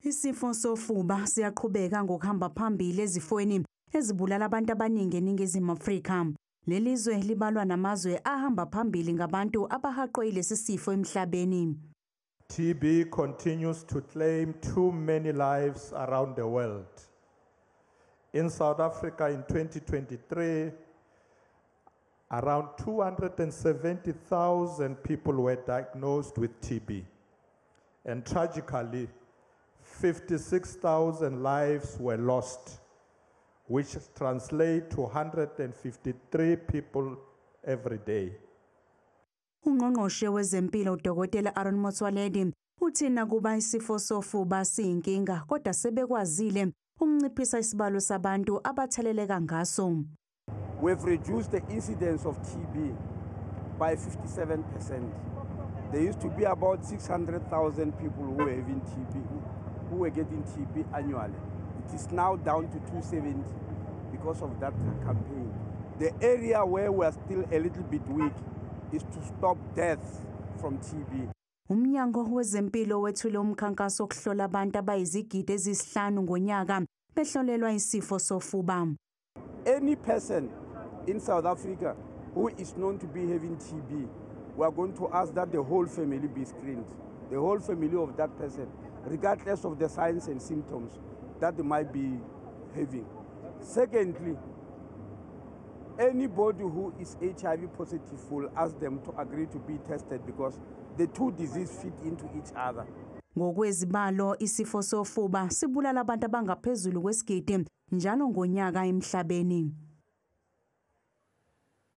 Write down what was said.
Isifo sofuba siyaqhubeka ngokuhamba phambili ezifweni ezibulala abantu abaningi eNingizimu Afrika. Lelizwe libalwa namazwe ahamba phambili ngabantu abahaqwe lesi sifo emhlabeni. TB continues to claim too many lives around the world. In South Africa in 2023, around 270,000 people were diagnosed with TB. And tragically, 56,000 lives were lost, which translate to 153 people every day. Ungqongqoshe wezempilo uDokotela Aaron Motsoaledi uthi nakuba isifo sofuba siyinkinga kodwa sebekwazile ukunciphisa isibalo sabantu abatheleleka ngaso. We've reduced the incidence of TB by 57%. There used to be about 600,000 people who were having TB, who were getting TB annually. It is now down to 270 because of that campaign. The area where we are still a little bit weak is to stop deaths from TB. Umnyango wezempilo wethule umkhankaso okuhlola abantu abayizigidi ezisihlanu ngonyaka behlolelwa isifo sofuba. Any person in South Africa who is known to be having TB, we are going to ask that the whole family be screened. The whole family of that person, regardless of the signs and symptoms that they might be having. Secondly, anybody who is HIV positive will ask them to agree to be tested because the two diseases fit into each other. Ngokwezibalo isifo sofuba sibulala abantu abangaphezulu kwesigidi njalo ngonyaka emhlabeni.